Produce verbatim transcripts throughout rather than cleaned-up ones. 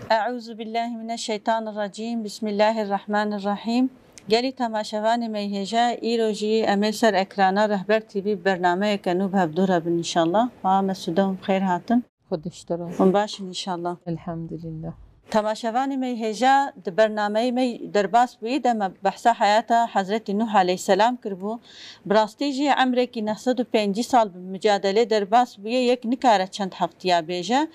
Eûzubillahimineşşeytanirrecîm. Bismillahirrahmanirrahîm. Gelî temaşevanê me yê hêja, îro jî em ê ser ekrana Rehber T V bi bernameyeke nû bi hevdû re bin înşallah. Xweha me sûde hûn bi xêr hatin. Xwedê ji te razî. Hûn baş in înşallah. Elhamdulillah. Temaşevanê me yê hêja, di bernameyê me derbas bûyî de me behsa heyata Hezretî Nuh aleyhisselam kiribû. Bi rastî jî emrekî neh sed û pêncî sal bi mucadelê derbas bûye, yek nikare çend heftiya bêje.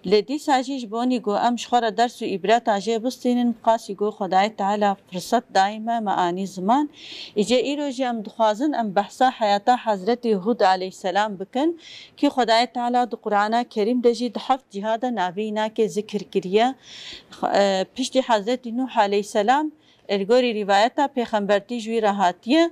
Lê dîsa jî ji bonî ku em ji xwe re ders û îbreta jê bistînin, bi qasî ku Xwedayê Teala firset dayî me, me anî ziman. Îce îro jî em dixwazin em behsa heyata Hezretî Hûd aleyhisselam bikin, kî Xwedayê Teala di Qur'ana Kerîm de jî di heft ciha de navê wî nake zikir kiriye. Xwe-, e, piştî Hezretî Nuh aleyhisselam, e, li gorî rîvayeta pêxembertî ji wî re hatiye.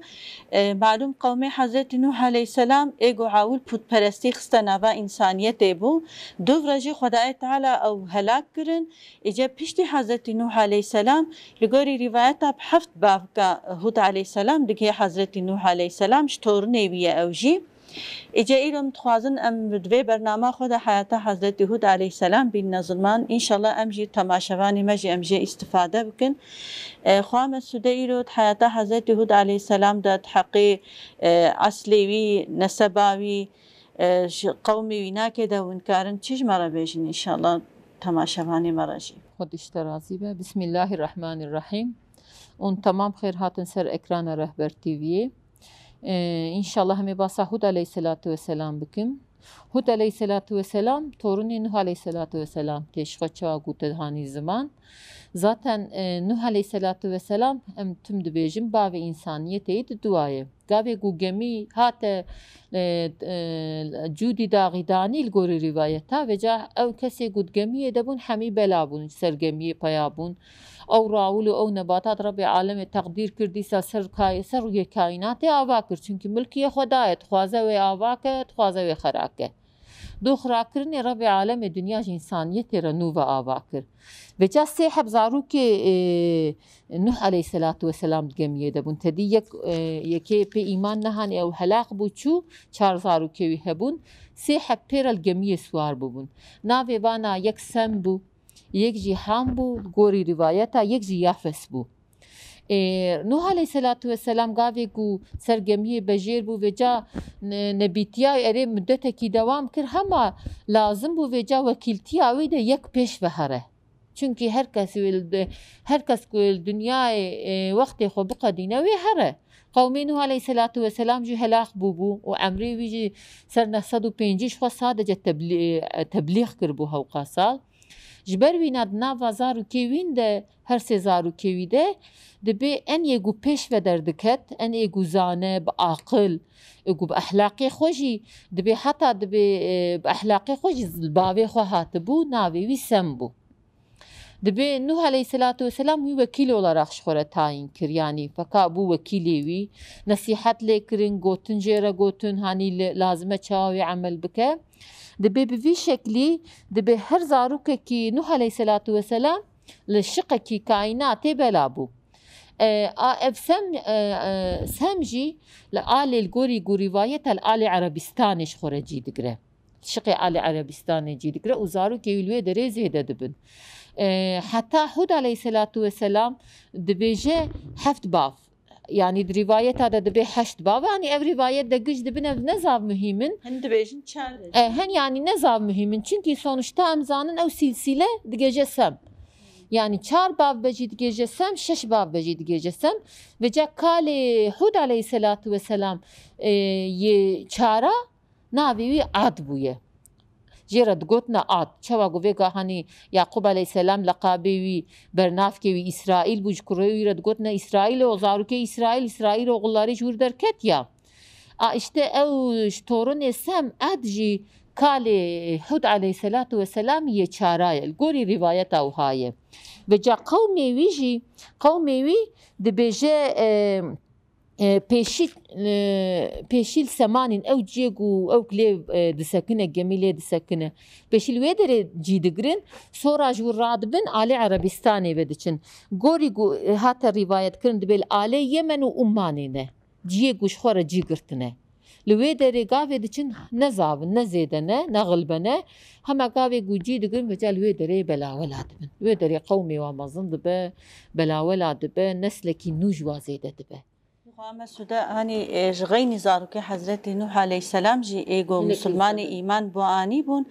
E, malûm qewmê Hezretî Nuh aleyhisselam ê ku ewil pûtperestî xiste nava însaniyetê bû. Dûv re jî Xwedayê Teala ew helak kirin. Îce piştî Hezretî Nuh aleyhisselam, li gorî rîvayeta bi heft bavka Hûd aleyhisselam digihê Hezretî Nuh aleyhisselam, ji torunê wî ye ew jî. Îce îro em dixwazin em di vê bernama xwe de heyata Hezretî Hûd aleyhisselam bînine ziman. Înşallah em jî temaşevanê me jî em jê îstifade bikin. E, xwe me sûde îro di heyata Hezretî Hûd aleyhisselam de di heqê, e, eslê wî, neseba wî, e, ji qewmê wî nake de hûn karin çi ji me re bêjin înşallah temaşevanê me re jî. Xwedê ji te razî be. Bismillahirrahmanirrahîm. Hûn temam xêr hatin ser ekrana Rehber T V'yê. Ee, înşallah em ê basa Hûd aleyhisselatu vesselam bikim. Hûd aleyhisselatu vesselam torunê Nuh aleyhisselatu vesselam tê, ji xwe çawa gote hanî ziman. Zaten, e, Nuh aleyhisselatu vesselam em tim dibêjin bavê însaniyetê yê diduwa ye. Gavê ku gemî hate, e, e, cûdî daxî danî li gorî rîvayeta, vêca ew kesê ku di gemiyê de bûn hemî bela bûn, ji ser gemiyê peya bûn. Ew rawil û ew nebatat Rebbê alemê teqdîr kir, dîsa ser kay-, ser rûyê kaînatê ava kir. Çunkî milkî yê Xwedayê, dixwaze wê ava ke, dixwaze wê xera ke. Dox rakirinê Rebbê alemê dinya ji însaniyetê re nû ve ava kir. Vêca sê heb zarokê, e, Nuh aleyhisselatu vesselam di gemiyê de bûn. Tedî yek, e, yekê pê îman nehanê ew helaq bû çû, çar zarokê wî hebûn. Sê heb pê re li gemiyê siwar bûbûn. Navê vana yek Sem bû, yek jî Ham bû, gorî rîvayeta, yek jî Yafes bû. Ê, Nuh aleyhisselatu vesselam gavê ku ser gemiyê bejêr bû, vêca ne-, nebîtiya erê mudetekî dewam kir, hema lazim bû vêca wekîltiya wî de yek pêş ve here. Çunkî her kes wê li di-, her kes ku li dinyayê, e, wextê xwe biqedîne wê here. Qewmê Nuh aleyhisselatu vesselam jî helaq bûbû û emrê wî jî ser neh sed û pêncî ji xwe sadece teblî-, e, teblîx kiribû hewqa sal. Ji ber wîna di nava zarokê wîn de, her sê zarokê wî de, dibê en yê ku pêş ve derdiket, en yê ku zane, bi aqil, ê ku bi ehlaqê xwe jî, dibê heta dibê, e, bi ehlaqê xwe jî li bavê xwe hatibû, navê wî Sem bû. Dibê Nuh aleyhisselatu vesselam wî wekîl olarak ji xwe re tayîn kir, yanî feka bû wekîlê wî, nesîhet lê kirin, gotin jê re gotin, hanî li, lazim e çawa wê emel bike. Dibê bi vî şeklî, dibê her zarokekî Nuh aleyhisselatu vesselam li şiqekî kaînatê bela bû. E, a ev Sem, e, e, Sem jî li alê, li gorî ku rîvayeta, li alê Erebistanê ji xwe re cî digire. Şiqê alê Erebistanê cî digire û zarokê wî li wê derê zêde dibin. E, heta Hûd aleyhisselatu vesselam dibêje heft bav. Yanî di rîvayeta de dibê heşt bav. Yanî ev rîvayet de giş dibin, ev ne zav muhîm in. Hin dibêjin çar. E, hin yanî ne zav muhîm in. Çunkî sonuçta em zanin ew sîlsîle digêje Sem. Yanî çar bav be jî digêje Sem, şeş bav be jî digêje Sem. Vêca kalê Hûd aleyhisselatu vesselam, e, yê çara navê wî Ad bûye. Jê re digotina Ad. Çawa ku vêga hanî Yaqûb aleyhisselam leqabê wî, bernavkê wî Îsraîl bû, ji kurê wî re digotina Îsraîl û zarokê Îsraîl, Îsraîl oxullarî ji wir derketiya. A işte ew ji torunê Sem, Ad jî kalê Hûd aleyhisselatu vesselam yê çara ye. Li gorî rîvayeta wiha ye. Vêca qewmê wî jî, qewmê wî dibêje, e, e, pêşî, e, pêşî li Semanîn ew ciyê ku ew lê, e, disekine, gemî lê disekine. Pêşî li wê derê cî digirin, sora ji wir radibin, alê Erebistanê ve diçin. Gorî ku, e, hate rîvayet kirin, dibê li alê Yemen û Ummanê ne. Ciyê ku ji xwe re cî girtine. Li wê derê gavê diçin ne zav in, ne zêde ne, ne xilbe ne. Hema gavê ku cî digirin, vêca li wê derê belawela dibin. Li wê derê qewmê wan mezin dibe, belawela dibe, neslekî nû ji wan zêde dibe. Xwe Mesûde, hanî, e, ji xeynî zarokê Hezretî Nuh aleyhisselam jî ê ku Aleyhisselam. Misilmanê îman bo anî bûn,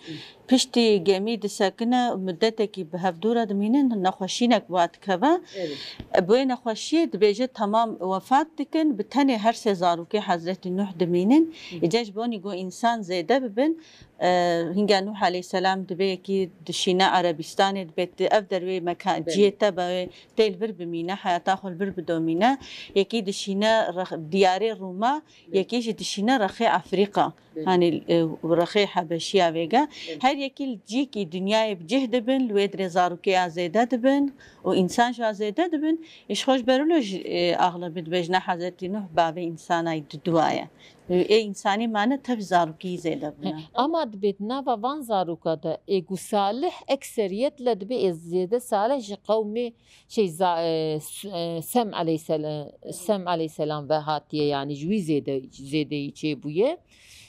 piştî gemî disekine, mudetekî bi hevdû re dimînin, nexweşînek bi wan dikeve. Evet. Bi wê nexweşiyê dibêje temam wefat dikin, bi tenê her sê zarokê Hezretî Nuh dimînin. Hı hı. Îca ji bonî ku însan zêde bibin, e, hînga Nuh aleyhisselam dibê yekî dişîne Erebîstanê, dibê tu ev der wê meka-, Belê. Cihê te be, wê tê li vir bimîne, heyata xwe li vir bidomîne. Yekî dişîne rex-, diyarê Rûma, Belê. Yekî jî dişîne rexê Efrîka. Belê. Hanî, e, rexê Hebeşiya vêga. Belê. Her yekî li cîkî dinyayê bi cih dibin, li wê dirê zarokê ya zêde dibin û însan jî ya zêde dibin. Îş xwe ji ber wilo jî, e, axlebî dibêjine Hezretî Nuh bavê însanayî diduwa ye. Ê însanî mane tev zarokî zêde bûne. Ama dibê di nava van zaroka de ê ku salih ekseriyetle dibê ê zêde salih ji qewmê şey za-, e, s-, e, Sem aleyhisselam, Sem aleyhisselam ve hatiye, yani ji wî zêde, zêdeyî çêbûye.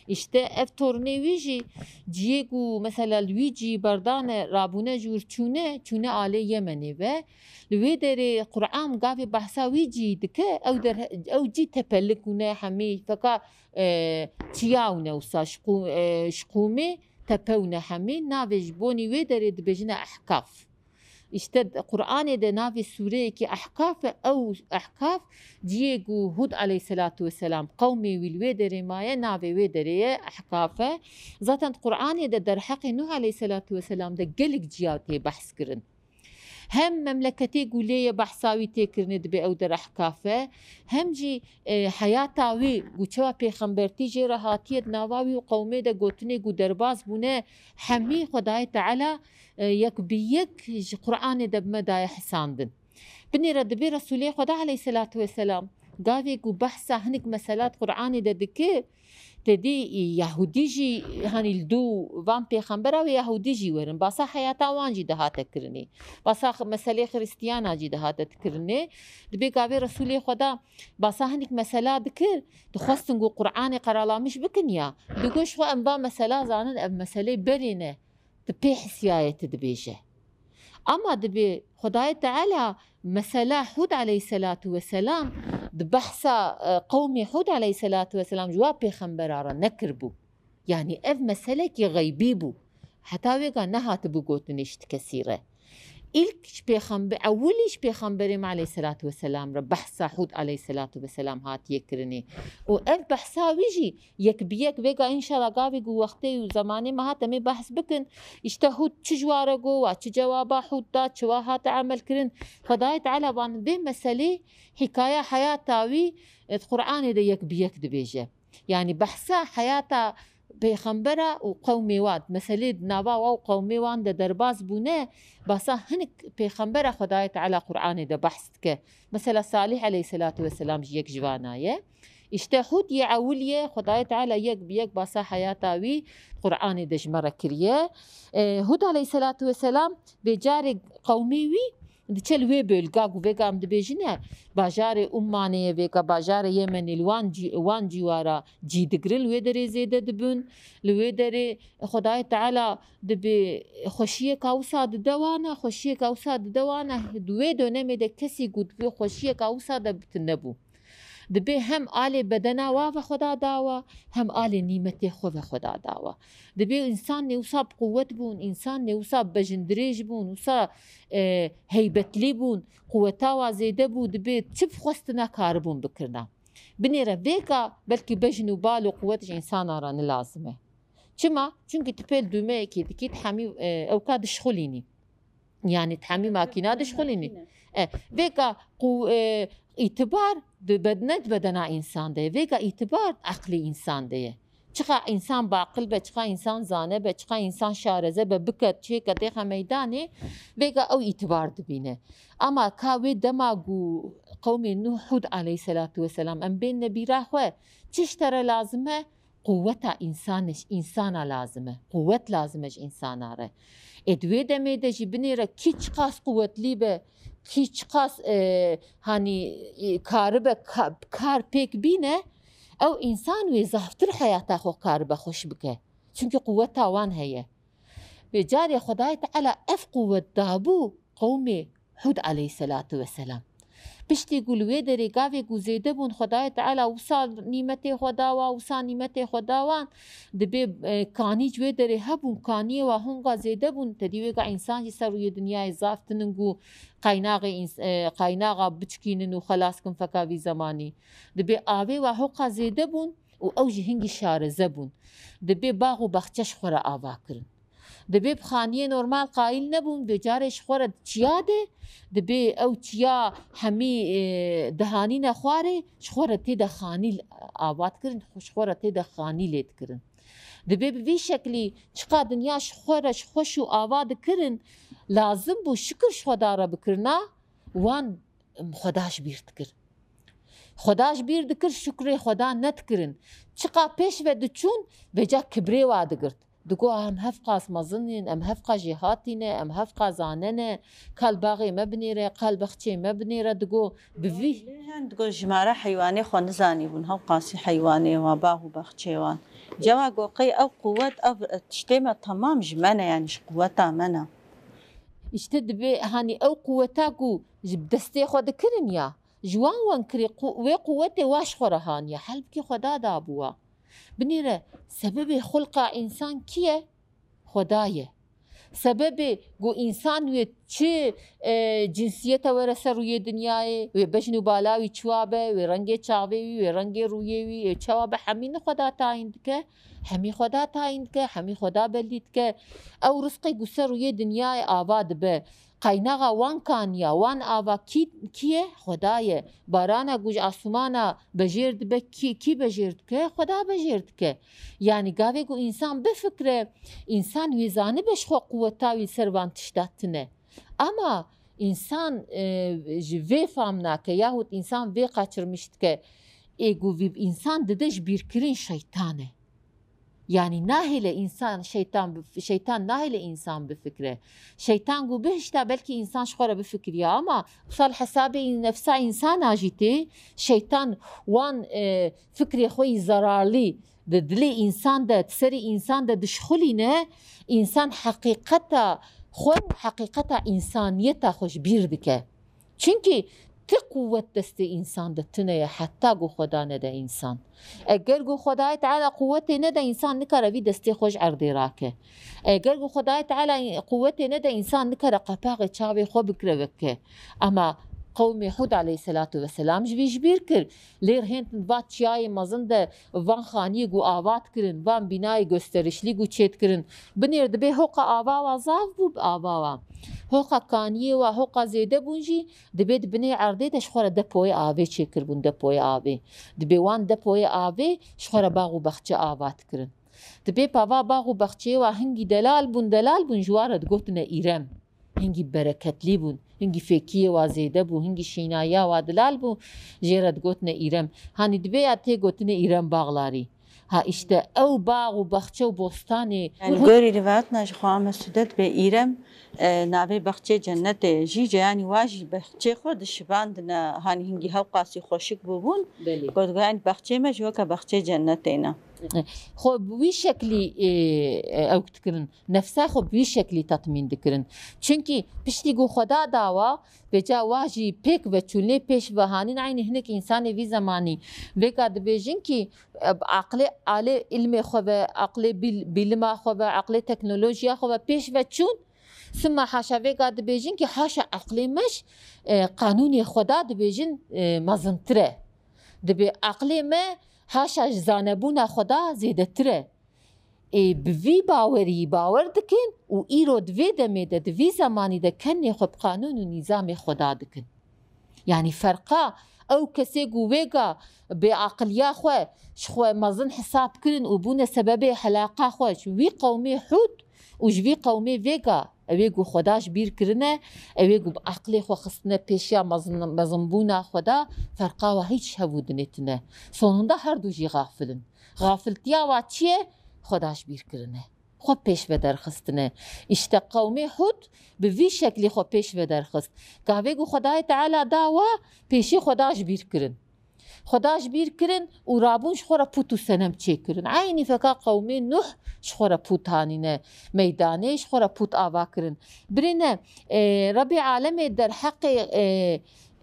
İşte ev tornê wî jî ciyê ku mesela li wî cî berdane rabûne ji wir çûne, çûne alê Yemenê ve. Li wê derê Quran gavê behsa wî cî dike, ew der, ew cî tepelik bûne hemî feka, e, çiya wine wisa ji qû-, e, ji qûmê tepe wine hemî. Navê ji bonî wê derê dibêjine Ehkaf. İşte Quranê de navê sûreyekî Ehkaf e, ew Ehkaf ciyê ku Hûd aleyhisselatu vesselam qewmê wî li wê derê maye, navê wê derê ye Ehkaf e. Zaten Quranê de derheqê Nuh aleyhisselatu vesselam de gelek ciya tê behs kirin. Hem memleketê ku lê ye behsa wî tê kirinê dibê ew der Ehkaf e, hem jî, e, heyata wî ku çawa pêxembertî jê re hatiye di nava wî û qewmê de gotinê ku derbas bûne, hemî Xwedayê Teala, e, yek bi yek ji Quranê de bi me daye hisandin. Binê re dibê Resulê Xweda aleyhisselatu vesselam gavê ku behsa hinek meselat Quranê de dike, te dî Yahudî jî, hanî li dû van pêxembera wê Yahudî jî werin. Basa heyata wan jî dihate kirinê. Basa x-, meselê Xiristiyana jî dihate kirinê. Dibê gavê Resulê Xweda basa hinek mesela dikir, dixwestin ku Quranê qeralamiş bikin ya. Digot ji xwe em va mesela zanin, ev meselê berê ne. Tu pê hisiyaye tu dibêje. Ama dibê Xwedayê Teala mesela Hûd aleyhisselatu vesselam di behsa, e, qewmê Hûd aleyhisselatu vesselam ji wa pêxembera re nekiribû. Yani ev meselekî xeybî bû. Heta wêga nehatibû gotinê ji ti kesî re. Îlk ji pêxembe-, ewilî ji pêxemberê me aleyhisselatu vesselam re behsa Hûd aleyhisselatu vesselam hatiye kirinê. Û ev behsa wî jî yek bi yek vêga înşallah gavê ku wextê û zemanê me hat em ê behs bikin. Îşte Hûd çi ji wa re got, wa çi cewaba Hûd da, çi wa hate emel kirin. Xwedayê Teala van vê meselê hîkaya heyata wî, e, di Qur'anê de yek bi yek dibêje. Yani behsa heyata pêxembera û qewmê wan, meselê di nava wa û qewmê wan de derbas bûne, basa hinek pêxembera Xwedayê Teala Qur'anê de behs dike. Mesela Salih aleyhisselatu vesselam jî yek ji vana ye. Îşte Hûd yê ewil ye, Xwedayê Teala yek bi yek basa heyata wî Qur'anê de ji me re kiriye. E, Hûd aleyhisselatu vesselam vê carê qewmê wî diçe li wê bölga ku vêga em dibêjine, bajarê Ummanê ye, vêga bajarê Yemenê li wan cî-, wan cîwara cî digirin, li wê derê zêde dibin. Li wê derê Xwedayê Teala dibê xweşiyeka wisa dide wana, xweşiyeka wisa dide wana, di wê dönemê de kesî ku di vê xweşiyeka wisa de bi tune bû. Dibê hem alê bedena wa ve Xweda dawa, hem alê nîmetê xwe ve Xweda dawa. Dibê însan nê wisa bi quwet bûn, însan nê wisa bejindirêj bûn, wisa, e, heybetlî bûn, quweta wa zêde bû, dibê çi bixwestina karibûn bikirina. Binêre vêka belkî bejn û bal û quwet ji însana re nilazim e. Çima? Çunkî tu pêl dûmeyekê dikî, tu hemî, e, ewka dişxulînî. Yani tu hemî makîna dişxulînî. E, vêka qu-, e, îtibar di bed-, ne di bedena însan de ye. Vêka îtibar di eqlê însan de ye. Çiqa însan baqil be, çiqa însan zane be, çiqa însan şareze be, bike, çêke têxe meydanê, vêga ew îtibar dibîne. Ama ka wê dema ku qewmê Nuh Hûd aleyhisselatu vesselam em bên nebîra xwe, çi ji te re lazim e? Quweta însan, însana lazim e. Quwet lazim e ji însana re. Ê di wê demê de jî binêre kî çiqas quwetlî be, kî çiqas, e, hanî, e, karibe ka-, kar pêk bîne, Ew însan wê zaftir heyata xwe karibe xweş bike. Çimkî quweta wan heye. Vê carê Xwedayê Teala ev quwet dabû qewmê Hûd aleyhisselatu vesselam. Piştî ku li wê derê gavê ku zêde bûn, Xwedayê Teala wisa nîmetê xwe da wa, wisa nîmetê xwe da wan, dibê, e, kanî ji wê derê hebûn, kaniyê wa honga zêde bûn, tedî wêga însan jî ser rûyê dinyayê zaf tinin ku qaynaxê îns-, e, qaynaxa biçikînin û xelas kin feka vî zemanî. Dibê avê wa hoqa zêde bûn û ew jî hingî şareze bûn. Dibê bax û baxçe ji xwe re ava kirin. Dibê bi xaniyê normal qayîl nebûn, vê carê ji xwe re di çiya de, dibê ew çiya hemî, e, dihanîne xwarê, ji xwe re tê de xanî ava dikirin, ji xwe re tê de xanî lê dikirin. Dibê bi vî şeklî çiqa dinya ji xwe re ji xweş û ava dikirin, lazim bû şikir ji Xweda re bikirina, wan Xweda ji bîr dikir. Xweda ji bîr dikir, şukrê Xweda nedikirin. Çiqa pêş ve diçûn, vêca kibrê wa digirt. Digot, em hevqas mezin in, em hevqas jêhatî ne, em hevqas zane ne, ka li baxê me binêre, ka li bexçeyê me binêre, digot, bi vî. Lê hin digot, ji me re heywanê xwe nizanîbûn, hewqasî heywanê wan, bax û bexçê wan. Cewa got, qey ev quwet, ev tiştê me temam ji me ne, yanî ji quweta me ne. Îşte dibê, hanî ew quweta ku ji destê xwe dikirin ya, ji wan wan kirê qu-, wê quwetê wa ji xwe re haniye. Helbikî Xweda dabû wa. Binêre, sebebê xulqa însan kî ye? Xweda ye. Sebebê ku însan wê çi, e, cinsiyete were ser rûyê dinyayê, wê bejn û bala wî çiwa be, wê rengê çavê wî, wê rengê rûyê wî, wê çawa be, hemî ne Xweda tayîn dike? Hemî Xweda tayîn dike, hemî Xweda belî dike. Ew rizqê ku ser rûyê dinyayê ava dibe, qaynaxa wan kaniya, wan ava kî, kî ye? Xweda ye. Barana ku ji asûmana bejêr dibe, kî, kî bejêr dike? Xweda bejêr dike. Yanî gavê ku însan bifikre, însan wê zanibe ji xwe quweta wî ser van tişta tune. Ama însan, e, ji vê fam nake yahut însan vê qaçirmiş dike, ê ku vî însan dide ji bîrkirin şeytan e. Yanî nahêle însan şeytan bif-, şeytan nahêle însan bifikre. Şeytan ku bihişta belkî însan ji xwe re bifikiriya ama wisa li hesabê nefsa însana jî tê. Şeytan wan, e, fikrê xwe yî zararlî di dilê însan de, di serê însan de dişxulîne, însan heqîqeta xwe, heqîqeta însaniyeta xwe ji bîr dike. Çimkî ti quwet destê însan de tune ye heta ku Xweda nede însan. Eger ku Xwedayê Teala quwetê nede, însan nikare vî destê xwe ji erdê rake. Eger ku Xwedayê Teala quwetê nede, însan nikare qepaxê çavê xwe bikire veke. Ema qewmê Hûd aleyhisselatu vesselam ji vî ji bîr kir. Lê hên va çiyayê mezin de van xaniyê ku ava dikirin, van bînayê gösterişlî ku çêdikirin. Binêr dibê hoqa ava wa zaf bû bi ava wa. Hoqa kaniyê wa, hoqa zêde bûn jî, dibê di binê erdê de ji xwe re depoyê avê çêkiribûn, depoyê avê. Dibê wan depoyê avê ji xwe re bax û baxçe ava dikirin. Dibê pava bax û baxçeyê wa hingî delal bûn, delal bûn, ji wa re digotine îrem. Hingî bereketlî bûn, hingî fêkiyê wa zêde bû, hingî şînayiya wa dilal bû, jê re digotine îrem. Hanî dibê ya tê gotinê îrem bağlarî. Ha îşte ew bax û baxçe û bostanê. Yani gorî rivayetna ji xwe Ahmet Sudet bê îrem, e, navê baxçê cennetê ye. Jî ceyanî wa jî baxçê xwe dişibandine, hanî hingî hewqasî xweşik bûbûn. Belê. Got, yani baxçê me ji weke baxçê cennetê ne. Xwe bi wî şeklî, e, e, ew dikirin. Nefsa xwe bi wî şeklî tetmîn dikirin. Çimkî piştî ku Xweda dawa, vêca wa jî pêk veçûn, lê pêş ve hanîn eynî hinek însanê vî zemanî vêga dibêjin kî, e, bi aqlê alê ilmê xwe ve, aqlê bîl-, bîlima xwe ve, aqlê teknolojiya xwe ve pêş ve çûn. Sima haşa vêga dibêjin kî haşa aqlê me ji, e, qanûnê Xweda dibêjin, e, mezintir e. Dibê aqlê me haşa ji zanebûna Xweda zêdetir e. Ê bi vî bawerî bawer dikin û îro di vê demê de, di vî zemanî de kenê xwe bi qanûn û nîzamê Xweda dikin. Yanî ferqa ew kesê ku wêga bêaqiliya xwe ji xwe mezin hesab kirin û bûne sebebê helaqa xwe ji wî qewmê Hûd û ji vî qewmê vêga, ew ê ku Xweda ji bîr kirine, ew ê ku bi aqilê xwe xistine pêşiya mezin-, mezinbûna Xweda, ferqa wa hîç hev û dinê tune. Sonunda her du jî xafil in. Xafiltiya wa çi ye? Xweda ji bîr kirine. Xwe pêş ve derxistine. Îşte qewmê Hûd bi vî şeklî xwe pêş ve derxist. Gavê ku Xwedayê Teala da wa pêşî Xweda ji bîr kirin. Xweda ji bîr kirin û rabûn ji xwe re pût û senem çêkirin. Eynî feka qewmê Nuh ji xwe re pût anîne meydanê, ji xwe re pût ava kirin. Birêne, e, Rebê Alemê derheqê, e,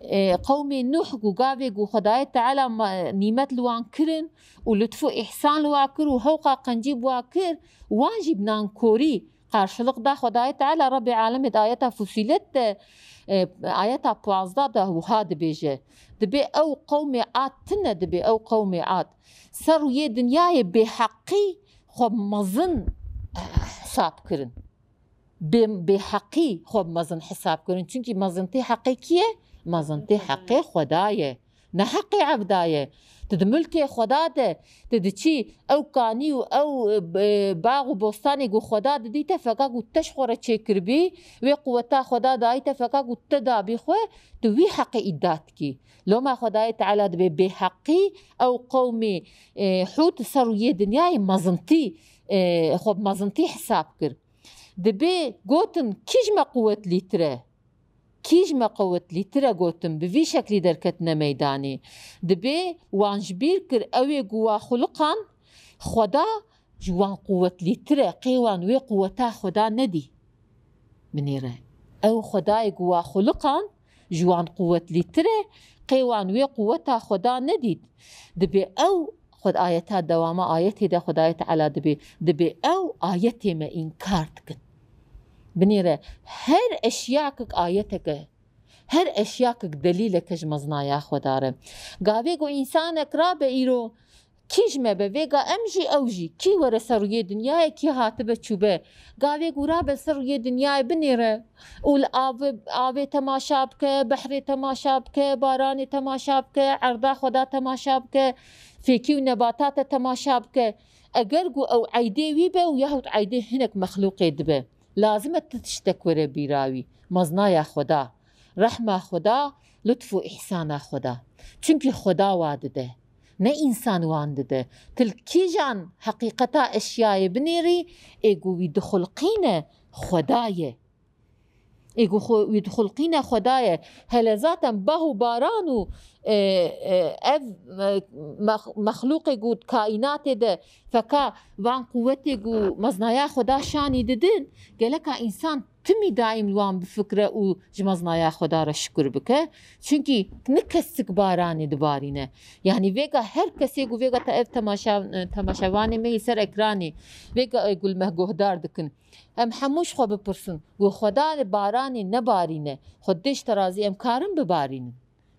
e, qewmê Nuh ku gavê ku Xwedayê Teala ma-, nîmet li wan kirin û lutf û îhsan li wa kir û hewqa qencî bi wa kir, wan jî bi nankorî qarşiliq da Xwedayê Teala. Rebê Alemê di ayeta Fusilet de, e, ayeta pazdeh de wiha dibêje, dibê ew qewmê Ad tune, dibê ew qewmê Ad ser rûyê dinyayê bêheqî xwe mezin, eh, hesab kirin. Bê, bêheqî xwe mezin hesab kirin. Çimkî mezintî heqê kî ye? Mezintî heqê Xweda ye. Ne heqê evda ye. Tu di milkê Xweda de, tu diçî ew kanî û ew, e, bax û bostanê ku Xweda didî te, feka ku te ji xwe re çêkiribî, wê quweta Xweda dayî te, feka ku te dabî xwe, tu wî heqê îda dikî. Loma Xwedayê Teala dibê bêheqî ew qewmê, e, Hûd ser rûyê dinyayê mezintî, e, xwe bi mezintî hesab kir. Dibê gotin, kî ji me quwetlîtir e? Kî ji me quwetlîtir e, gotin, bi vî şeklî derketine meydanê. Dibê wan ji bîr kir, ew ê ku wa xuliqan, Xweda ji wan quwetlîtir e, qê wan wê quweta Xweda nedî. Binêre. Ew Xwedayê ku wa xuliqan, ji wan quwetlîtir e, qê wan wê quweta Xweda nedît. Dibê ew, xwe ayeta dewama ayetê de Xwedayê Teala dibê, dibê ew ayetê me înkar dikin. Binêre, her eşyakek ayeteke, her eşyakek delîleke ji mezinaya Xweda re. Gavê ku însanek rabe îro, kî ji me be, vêga em jî ew jî, kî were ser rûyê dinyayê, kî hatibe çûbe. Gavê ku rabe ser rûyê dinyayê binêre û li avê, avê temaşa bike, behrê temaşa bike, baranê temaşa bike, erda Xweda temaşa bike, fêkî û nebatata temaşa bike. Eger ku ew eydê wî be û yahût eydê hinek mexlûqê dibe, lazim e tu tiştek were bîra wî, mezinaya Xweda, rehma Xweda, lutf û îhsana Xweda. Çimkî Xweda wa dide. Ne însan wan dide. Tu li kîjan heqîqeta eşyayê binêrî, ê ku wî dixulqîne Xweda ye. Ê ku xwe, wî dixulqîne Xweda ye. Hele zaten bah û baran û, e, e, ev, e, mex-, mexlûqê ku kaînatê de feka van quwetê ku mezinaya Xweda şanî didin, geleka însan timî daîm li wan bifikre û ji mezinaya Xweda re şikir bike. Çimkî ni kesik baranê dibarîne. Yanî vêga her kesê ku vêga te ev temaşa-, temaşevanê me yê ser ekranê, vêga, e, ku li me guhdar dikin. Em hemû ji xwe bipirsin, ku Xweda li baranê nebarîne, xwe dê ji te razî, em karin bibarînin?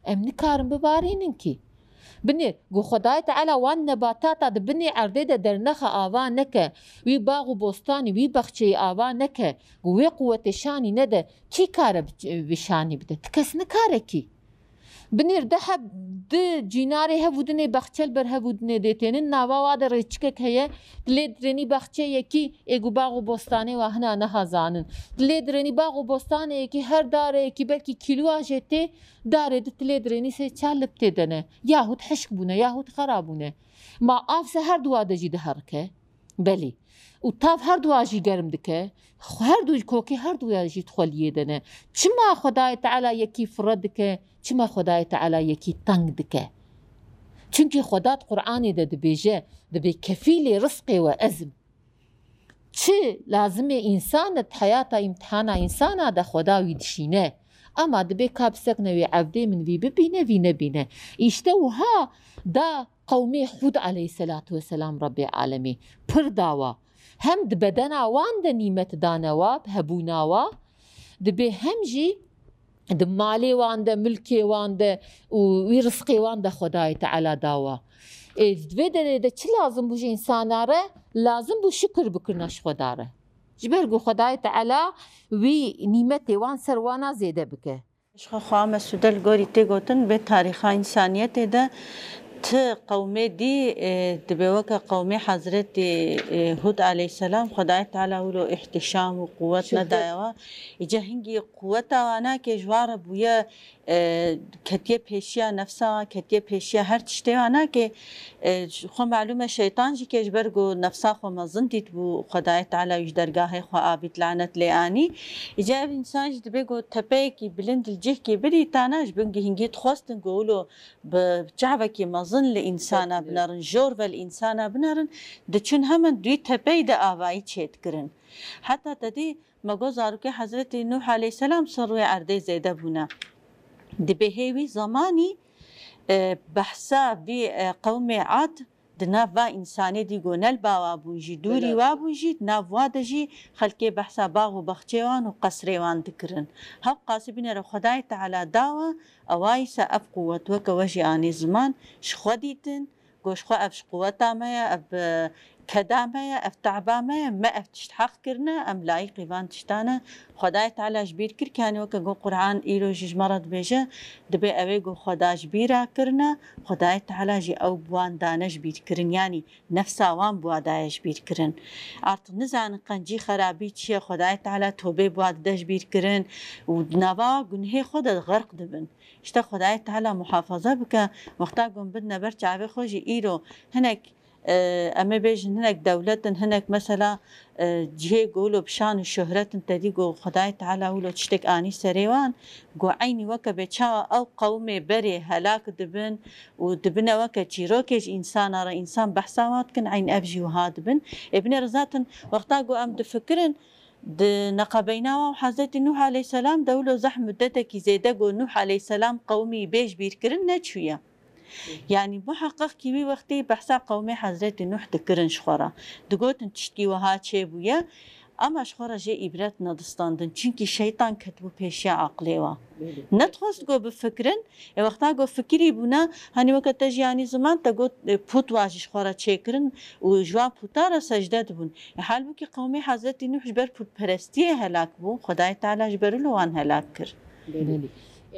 Em nikarin bibarînin kî. Binê, ku Xwedayê Teala wan nebatata di binê erdê de dernexe ava neke, wî bax û bostanî, wî bexçeyê ava neke, ku wê quwetê şanî nede, kî kare bi, bi şanî bide? Ti kes nikare kî. Binêr de heb di cînarê hev û dinê bexçe li ber hev û dinê dê tênin, nava wa de rêçikek heye, dilê dirênî bexçeyekî ê ku bax û bostanê wa hina neha zanin. Dilê dirênî bax û bostaneyekî her dareyekî belkî kîloa jê tê, darê di tilê dirênî sê çar lip tê de ne. Yahût hişk bûne, yahût xera bûne. Ma av se her duwa de jî diherike? Belê. Û tav her duwa jî germ dike. Xwe her du kokê her duya jî di xweliyê de ne. Çima Xwedayê Teala yekî fire dike? Çima Xwedayê Teala yekî teng dike? Çimkî Xweda di Qur'anê de dibêje, dibê kefîlê rizqê we ez im. Çi lazimê însan e di heyata îmtihana însana de Xweda wî dişîne. Ema dibê ka bisekne wê evdê min vî bibîne, vî nebîne. Îşte wiha da qewmê Hûd aleyhisselatu vesselam Rebbê alemî pir dawa. Hem di bedena wan de nîmet dane wa, bi hebûna wa, dibê hem jî di malê wan de, milkê wan de û wî rizqê wan de Xwedayê Teala dawa. Ê, di vê derê de çi lazim bû ji însana re? Lazim bû şikir bikirina ji Xweda re. Ji ber ku Xwedayê Teala wî nîmetê wan ser wana zêde bike. Ji xwe xwe mesûde li gorî tê gotin, bê tarîxa însaniyetê de Ti qewmê dî, e, dibe weke qewmê Hezretî, e, Hûd aleyhisselam, Xwedayê Teala wilo îhtîşam û quwet Şiddet. Nedaye wan. Îca hingî quweta wana ke ji wan re bûye, e, ketiye pêşiya nefsa wan, ketiye pêşiya her tiştê wana ke, e, ji xwe malûm e şeytan jî ke ji ber ku nefsa xwe mezin dîtbû, Xwedayê Teala wî ji dergahê xwe avît, lanet lê anî. Îca ev însan jî dibe ku tepeyekî bilind li cihkî birî tana ji bin ku hingî dixwestin ku wilo bi çavekî mezin li însana binerin, jor ve li însana binerin, diçûn hemen dûyî tepeyî de avayî çêdikirin. Heta te dî me got zarokê Hezretî Nûh aleyhisselam ser rûyê erdê zêde bûne. Dibê hê wî zemanî, e, behsa vî, e, qewmê Ad di nav va însanê dî ku ne li ba wa bûn jî, dûrî wa bûn jî, di nav wa de jî xelkê behsa bax û baxçê wan û qesrê wan dikirin. Hewqasî binêre Xwedayê Teala dawa, ewa îsa ev quwet weke we jî anî ziman, ji xwe dîtin, got ji xwe ev ji quweta me ye, ev, e, keda me ye, ev te'ba me ye, me ev tişt heq kirine, em layîqî van tiştan e. Xwedayê Teala ji bîr kir, kanî weke got Quran îro jî ji me re dibêje, dibê ew ê got Xweda ji bîra kirine, Xwedayê Teala jî ew bi wan dane ji bîr kirin, yanî nefsa wan bi wa daye ji bîr kirin. Artık nizanin qencî xerabî çi ye, Xwedayê Teala tobê bi wa dide ji bîr kirin û di nava gunhê xwe de xerq dibin. Îşte Xwedayê Teala muhafaza bike, wexta ku em bidine ber çavê xwe jî îro hinek, e, em ê bêjin hinek dewlet in, hinek mesela, e, cihê ku wilo bi şan û şohret in, te dî ku Xwedayê Teala wilo tiştek anî serê wan, ku eynî weke bê çawa ew qewmê berê helak dibin û dibine weke çîrokê ji însana re, însan behsa wan dikin, eyn ev jî wiha dibin. Ê binêre zaten wexta ku em difikirin, di neqebeyna wan û Hezretî Nûh aleyhisselam de wilo zehf muddetekî zêde ku Nûh aleyhisselam qewmî bê ji bîr kirin neçûye. Yanî muheqeq kî wî wextî behsa qewmê Hezretî Nûh dikirin ji xwe re. Digotin tiştkî wiha çêbûye, ama ji xwe re jê îbret nedistandin. Çimkî şeytan ketibû pêşiya aqlê wan. Nedixwest ku bifikirin, ê wexta ku fikirî bûne, hanî weke te jî anî ziman te got, e, pût wa jî ji xwe re çêkirin û ji wan pûta re secde dibûn. E, halbûkî qewmê Hezretî Nûh ji ber pûtperestiyê helak bû, Xwedayê Teala ji ber wilo wan helak kir. Belê. Belê.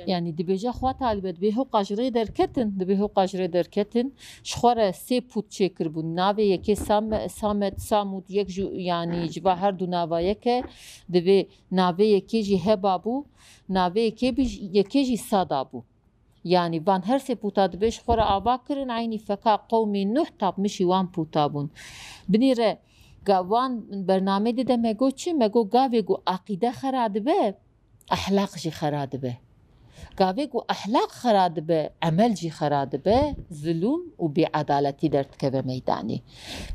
Yanî dibêje xwe talibe, dibê hewqa ji rê derketin, dibê hewqa ji rê derketin. Ji xwe re sê pût çêkiribûn. Navê yekê Sam-, Samet, Samûd, yek ji, yanî ji va her du nava yek e. Dibê navê yekê jî Heba bû, navê yekê bî-, yekê jî Sada bû. Yanî van her sê pûta dibê ji xwe re ava kirin, eynî feka qewmê Nuh tapmişî wan pûta bûn. Binêre ga wan bernamê dide me got çi? Me got gavê ku aqîde xera dibe, ehlaq jî xera dibe. Gavê ku ehlaq xera dibe, emel jî xera dibe, zulûm û bêedaletî derdikeve meydanê.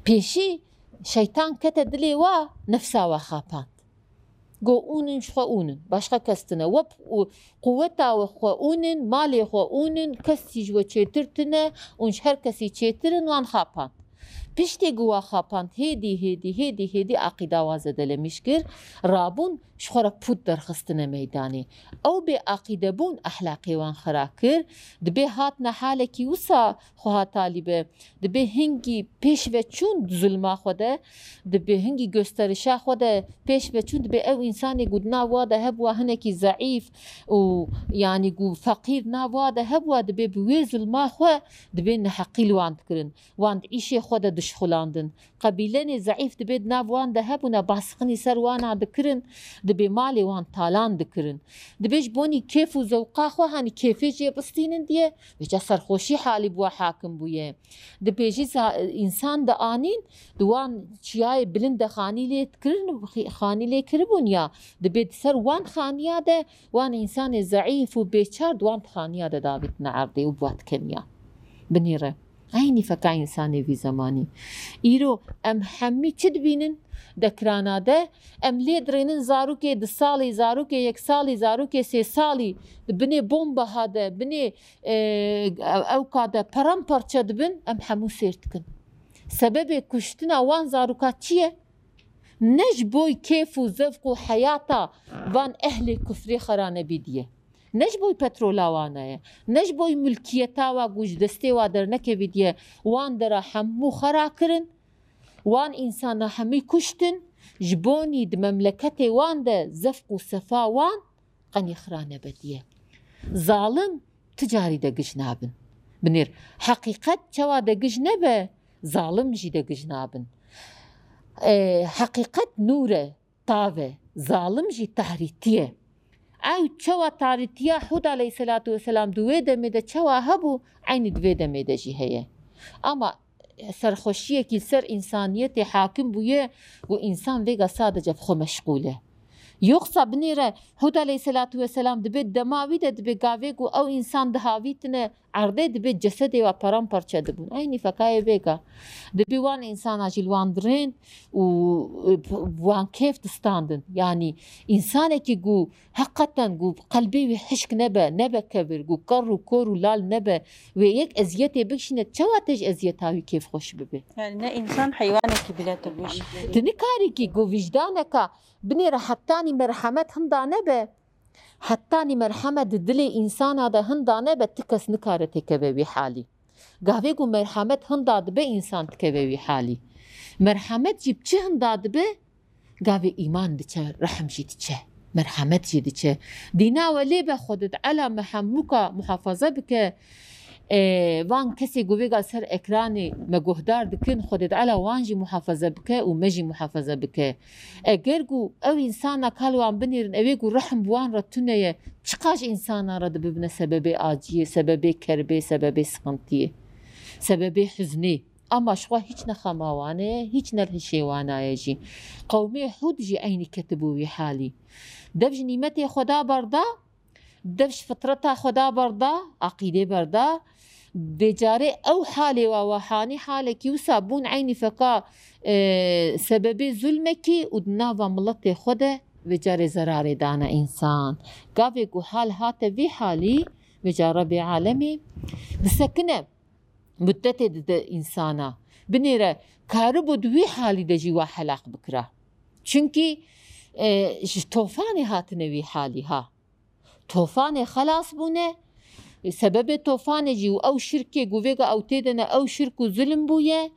Pêşî şeytan kete dilê wa, nefsa wa xapand. Go ûnin ji xwe ûnin, başqa kes tine. We û quweta we xwe ûnin, malê xwe ûnin, kesî ji we çêtir tine, ûn ji her kesî çêtir in, wan xapand. Piştî ku wa xapand, hêdî, hêdî, hêdî, hêdî aqîda wa zedelemîş kir, rabûn ji xwe re pût derxistine meydanê. Ew bê aqîde bûn, ehlaqê wan xira kir, dibê hatine halekî wisa xweha talîbe, dibê hingî pêş ve çûn di zulma xwe de, dibê hingî gösterişa xwe de pêş ve çûn, dibê ew însanê ku di nav wa de hebûwa hinekî zeîf û yanî ku feqîr nav wa de hebûwa, dibê bi wê zulma xwe dibê neheqî li wan dikirin. Wan di îşê xwe de dişxulandin. Qebîlenê zeîf dibê di nav wan de hebûna, basqinî ser wana dikirin, dibê malê wan talan dikirin. Dibê ji bonî kêf û zewqa xwe, hanî kêfê jê bistînin diye, vêca serxweşî halî bi we hakim bûye. Dibê jî za-, însan dianîn, di wan çiyayê bilind de xanî lê dikirin, xî-, xanî lê kiribûn ya, dibê di ser wan xaniya de, wan însanê zeîf û bêçar di wan xaniya de davîtine erdê û bi wa dikeniya. Binêre. Eynî feka însanê vî zemanî. Îro em hemî çi dibînin? Dekrana de em lê dirênin zarokê du salî, zarokê yek salî, zarokê sê salî di binê bombeha de, binê, e, ewka de peramparçe dibin, em hemû sêr dikin. Sebebê kuştina wan zaroka çi ye? Ne ji boy kêf û zevq û heyata van ehlê kufrê xera nebî diye. Ne ji boy petrola wana ye, ne ji boy milkiyeta wa ku ji destê wa dernekevî diye, wan dera hemû xera kirin, wan însana hemî kuştin, ji bonî di memleketê wan de zevq û sefa wan qenî xira nebe diye. Zalim ti carî de giş nabin. Binêr, heqîqet çawa de gij nebe, zalim jî de gij nabin. E, heqîqet nûr e, tav e, zalim jî tahrîtî ye. Ew çawa tarîtiya Hûd aleyhisselatu vesselam di wê demê de çawa hebû, eynî di vê demê de jî heye. Ama serxweşiyekî li ser însaniyetê hakim bûye û însan vêga sadece bi xwe meşgûl e. Yoxsa binêre Hûd aleyhisselatu vesselam dibe dema wî de dibe gavê ku ew însan dihavîtine erdê dibe cesedê wa paramparça dibûn. Eynî fekayê vêga. Dibe wan însana jî li wan dirênd û, e, wan kêf distandin. Yanî însanekî ku heqeten ku qelbê wî hişk nebe, nebe kevir, ku kerr û kor û lal nebe, wê yek eziyetê bikişîne, çawa te ji eziyeta wî kêfxweş bibe? Yani ne insan heywanekî bile tu bû jî. Tu nikarî kî ku vîjdaneka binêre hetanî merhemet hinda nebe, hetanî merhemet di dilê însana de hinda nebe, ti kes nikare têkeve wî halî. Gavê ku merhemet hinda dibe, însan dikeve wî halî. Merhemet jî bi çi hinda dibe? Gavê îman diçe, rehm jî diçe, merhemet jî diçe. Dîna we lê be, Xwedê Teala me hemûka muhafaza bike. E, van kesê ku vêga ser ekranê me guhdar dikin, Xwedê Teala wan jî muhafaza bike û me jî muhafaza bike. Eger ku ew însana ka li wan binêrin, ew ê ku rehm bi wan re tune ye, çiqas însana re dibibine sebebê aciyê, sebebê kerbê, sebebê sıkıntiyê, sebebê huznê. Ama ji xwe hîç ne xema wan e, hîç ne hişê wana ye jî. Qewmê Hûd jî eynî ketibû wî halî. Dev ji nîmetê Xweda berda, dev ji fitreta Xweda berda, aqîdê berda. Vêcarê ew halê wa, wa hanî halekî wisa bûn eynî feka, e, sebebê zulmekî û di nava miletê xwe de vêcarê zerarê dane însan. Gavê ku hal hate vî halî, vêca Rebê alemê disekine. Muddetê dide însana. Binêre, karibû di wî halî de jî wa helaq bikira. Çunkî, e, ji tofanê hatine wî halî ha. Tofanê xelas bûne, e, sebebê tofanê jî û ew şirkê ku vêga ew tê de ne, ew şirk û zulm bûye.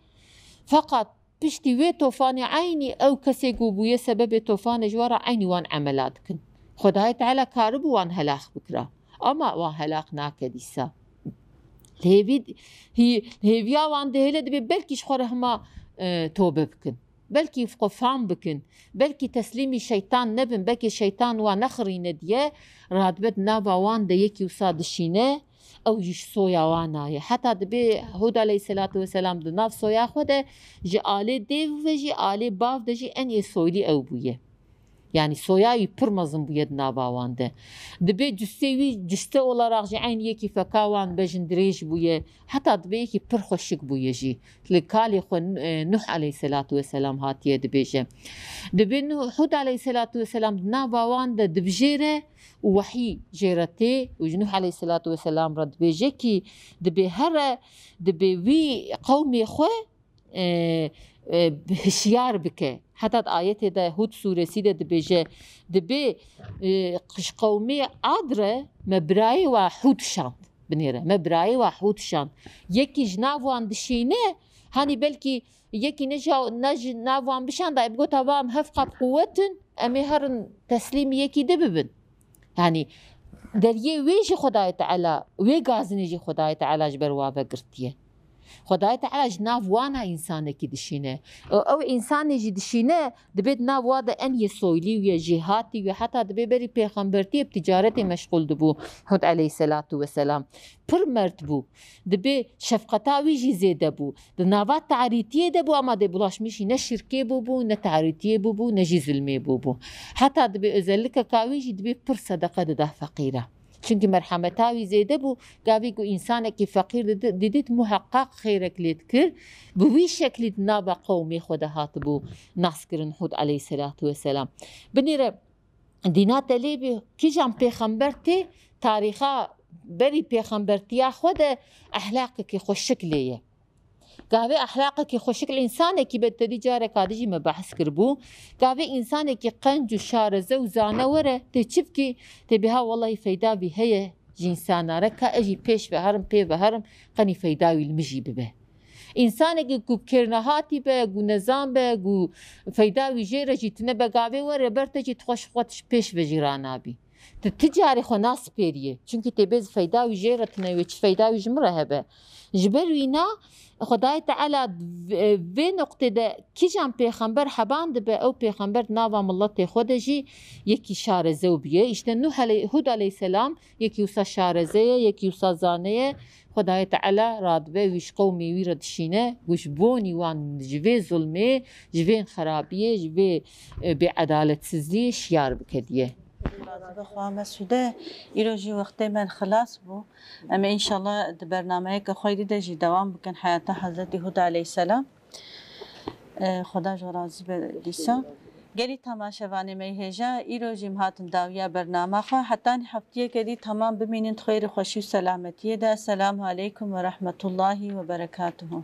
Feqat piştî wê tofanê eynî ew kesê ku bûye sebebê tofanê ji we re eynî wan emela dikin. Xwedayê Teala karibû wan helaq bikira. Ama wan helaq nake dîsa. Li hêvî, hî-, li hêviya wan dihêle dibê belkî ji xwe re hema, e, tobe bikin. Belkî xwe fam bikin. Belkî teslîmî şeytan nebin. Belkî şeytan wan nexirîne diye. Radibe di nava wan de yekî wisa dişîne. Ew jî ji soya wan nayê. Heta dibê Hûd aleyhisselatu vesselam di nav soya xwe de ji alê dêv ve jî alê bav de jî en ê soylî ew bûye. Yanî soya wî pir mezin bûye di nava wan de. Dibê cüstê wî, cüste olarak jî eynî yekî feka wan bezindirêj bûye. Heta dibê yekî pir xweşik bûye jî. Li kalê xwe, e, Nuh aleyhisselatu vesselam hatiye dibêje. Dibê Nuh, Hûd aleyhisselatu vesselam di nava wan de dibijêre û wehî jê re tê û ji Nuh aleyhisselatu vesselam re dibêje kî dibê here, dibê wî qewmê xwe, e, e, hişyar bike. Heta di ayetê de Hûd sûresî de dibêje, dibê, e, ji qewmê Ad re me birayê wa Hûd şand. Binêre, me birayê wa Hûd şand. Yekî ji nav wan dişîne, hanî belkî yekî ne ji, ne ji nav wan bişanda, ê bigota, va em hev qat quwet in, em ê herin teslîmî yekî di bibin. Yanî deriyê wê jî Xwedayê Teala, wê gazinê jî Xwedayê Teala ji ber wa vegirtiye. Xwedayê Teala ji nav wana însanekî dişîne. Û ew însanê jî dişîne, dibê di nav wa de en yê soylî wî ye, jêhatî wî ye. Heta dibê berî pêxembertiyê bi ticaretê meşxûl dibû Hûd aleyhisselatu vesselam. Pir mert bû. Dibê şefqeta wî jî zêde bû. Di nava tarîtiyê de bû, ama dê bulaşmîşî ne şirkê bûbû, ne tarîtiyê bûbû, ne jî zilmê bûbû. Heta dibê özellikeka wî jî dibê pir sedeqe dida feqîra. Çunkî merhemeta wî zêde bû, gavê ku însanekî feqîr didi-, didît, muheqeq xêrek lê dikir. Bi wî şeklî di nava qewmê xwe de hatibû naskirin Hûd aleyhisselatu vesselam. Binêre, dîna te lê bê, kîjan pêxember tê tarîxa berî pêxembertiya xwe de ehlaqekî xweşik lê ye. Gavê ehlaqekî xweşik li însanekî be, te dî careka dî jî me behs kiribû. Gavê însanekî qenc û şareze û zane were, tê çi bikî? Tê bê ha wellahî feyda vî heye ji însana re, ka ez jî pêş ve herim, pê ve herim, qenî feyda wî li min jî bibe. Însanekî ku bi kêr nehatî be, ku nezan be, ku feyda wî jê re jî tune be, gavê were ber te jî tu xwe ji xwe pêş ve jî ranabî. Tu ti carê xwe naspêriyê. Çimkî tê bêz feyda wî jê re tine wê, çi feyda wî ji min re hebe. Ji ber wîna Xwedayê Teala vê, vê noqtê de kîjan pêxember heban dibe, ew pêxember di nava miletê xwe de jî yekî şarezew bûye. Îşte Nuh aley-, Hûd aleyhisselam yekî wisa şareze ye, yekî wisa zane ye. Xwedayê Teala radibe wî ji qewmê wî re dişîne, ku ji bonî wan ji vê zulmê, ji vê xerabiyê, ji vê, e, bêedaletsizliyê şiyar bike diye. Xwedê Mesûde, îro jî wextê me xilas bû. Em ê înşallah di bernameyeke xwe dî de jî dewam bikin heyata Hezretî Hûd aleyhisselam. E, Xweda ji we razî be dîsa. Gelî temaşevanê me yê hêja, îro jî em hatin dawiya bernama xwe. Hetanî heftiyeke dî temam bimînin di xêr û xweşî û selametiyê de. Esselamu aleykum ve rahmetullahi ve berekatuhu.